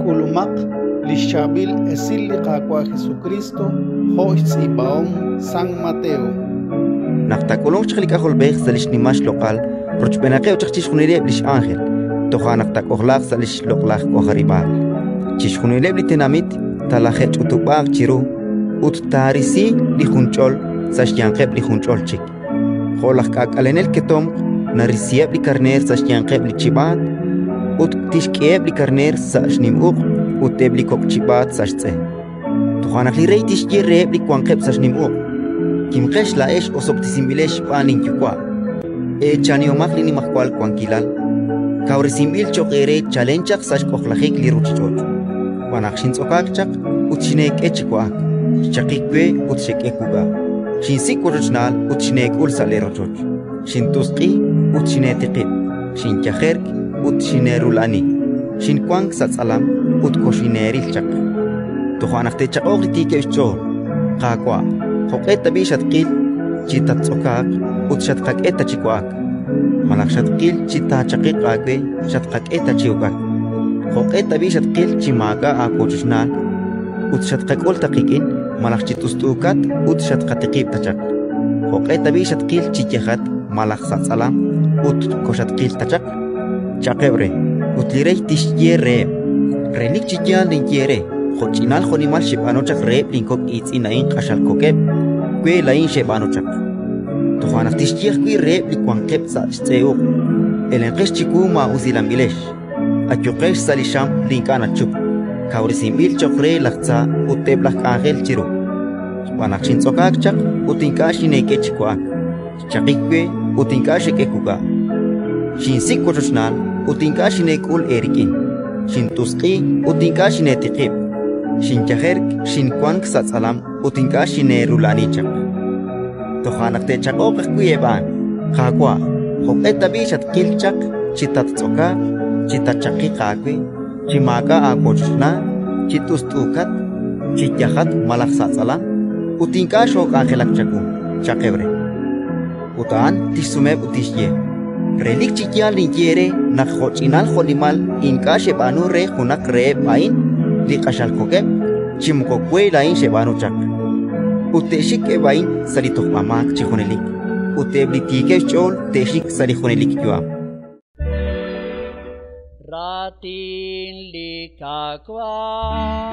K'ulumaq li xchaab'il esil li Qaawa' Jesukriist jo' xtz'iib'ahom San Mateo. Naq taak'ulunq chaq li K'ajolb'ej sa' li xnimal xloq'al rochb'eenaqeb' chaq chixjunileb' li x'ánjel, toja' naq taak'ojlaaq sa' li xloq'laj k'ojarib'aal. Chixjunileb' li tenamit talaje'ch'utub'aaq chiru ut taarisi li junch'ol sa' xyanqeb' li junch'ol chik, jo' laj k'aak'alenel ketomq narisiheb' li karneer sa' xyanqeb' li chib'aat, ut tixk'eheb' li karneer sa' xnim uq' ut eb' li kok' chib'aat sa' xtz'e. Toja' naq li Rey tixye reheb' li wanqeb' sa' xnim uq': «Kimqex laa'ex osob'tesinb'ilex xb'aan linYuwa', eechanihomaq li nimajwal wankilal kawresinb'il cho'q eere chalen chaq sa' xk'ojlajik li ruuchich'och'. Xb'aan naq xintz'okaak chaq ut xineek'e chi wa'ak, xchaqik we ut xek'e wuk'a', xinsik' wochochnaal ut xineek'ul sa' leerochoch, xint'usq'i ut xineetiqib', xinyajerk ut xineerula'ani, xinwank sa' tz'alam ut koxineeril chaq». Toja' naq te'chaq'oq li tiikeb' xch'ool: «Qaawa', jo'q'e tab'i' xatqil chi tattz'okaaq ut xatqak'e ta chi wa'ak, malaj xatqil chi taachaqiq aawe xatqak'e ta chi uk'ak? Jo'q'e tab'i' xatqil chi maak'a' aawochochnaal ut xatqak'ul ta qik'in, malaj chi t'ust'uukat ut xatqatiqib' ta chaq? Jo'q'e tab'i' xatqil chi yajat malaj sa' tz'alam ut koxatqil ta chaq?», cha'qeb' re. Ut li Rey tixye reheb': «Relik chi yaal ninye eere: jo'ch'inal jo'nimal xeb'aanu chaq reheb' linkok' iitz'in a'in q'axal kok'eb', we laa'in xeb'aanu chaq». Toja' naq tixye ajwi' reheb' li wanqeb' sa' xtz'e uq': «Elenqex chiwu, maa'usilanb'ilex; ayuqex sa' li xam li ink'a' nachupk, kawresinb'il cho'q re laj tza ut eb' laj k'anjel chiru. Xb'aan naq xintz'okaak chaq ut ink'a' xineek'e chi wa'ak, xchaqik we ut ink'a' xek'e wuk'a', xinsik' wochochnaal ut ink'a' xineek'ul eerik'in, xint'usq'i ut ink'a' xineetiqib', xinyajerk, xinwank sa' tz'alam ut ink'a' xineerula'ani chaq». Toja' naq te'chaq'oq ajwi' eb' a'an: «Qaawa', jo'q'e tab'i' xatqil chaq chi tattz'okaaq, chi taachaqiq aawe, chi maak'a' aawochochnaal, chi t'ust'uukat, chi yajat malaj sa' tz'alam, ut ink'a' xook'anjelak chawu?», cha'qeb' re. Ut a'an tixsumeheb' ut tixye: «Relik chi yaal ninye eere naq jo'ch'inal jo'nimal ink'a' xeb'aanu re junaq reheb' a'in li q'axal kok'eb', chi moko we laa'in xeb'aanu chaq». Ut te'xik eb' a'in sa' li tojb'amaak chi junelik, ut eb' li tiikeb' xch'ool te'xik sa' li junelik yu'am. Raatin li Qaawa'.